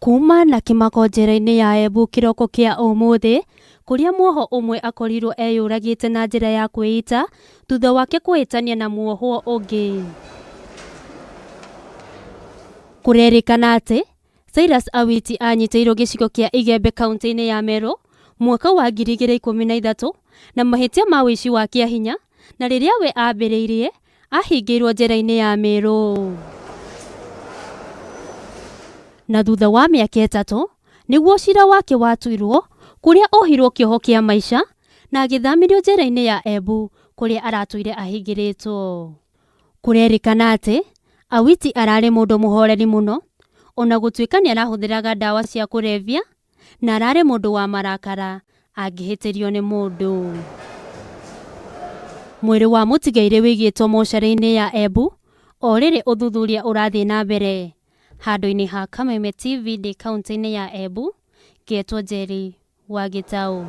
Kuma na kĩmako njera-inĩ ya Embu kĩroko kĩa ũmũthĩ, kũrĩa muohwo ũmwe akorirwo eyũragĩte na njĩra ya kwĩita thutha wake kũhĩtania na muohwo ũngĩ. Kũrerĩkana atĩ Cyrus Awiti anyitĩirwo gĩcigo kĩa Igembe kauntĩ-inĩ ya Meru mwaka wa 2013 na mahĩtia ma ũici wa kĩahinya na rĩrĩa we ambĩrĩirie ahingĩirwo njera-inĩ ya Meru. Na thutha wa mĩaka 3 nĩguo cira wake watuirwo kũrĩa ohirwo kĩoho kĩa maica na agĩthamĩrio njera-inĩ ya Embu kũrĩa aratũire ahingĩrĩtwo. Kũrerĩkana atĩ Awiti ararĩ mũndũ mũhoreri mũno ona gũtuĩka nĩarahũthĩraga ndawa cia kũrebia na ararĩ mũndũ wa marakara angĩhĩtĩrio nĩ mũndũ. Mwĩrĩ wa mũtigairĩ wĩigĩtwo mocarĩ-inĩ ya Embu o rĩrĩ ũthuthuria ũrathiĩ na mbere. Handũ-inĩ ha Kameme TV ndĩ kauntĩ-inĩ ya Embu, ngetwo Njeri wa Gĩtaũ.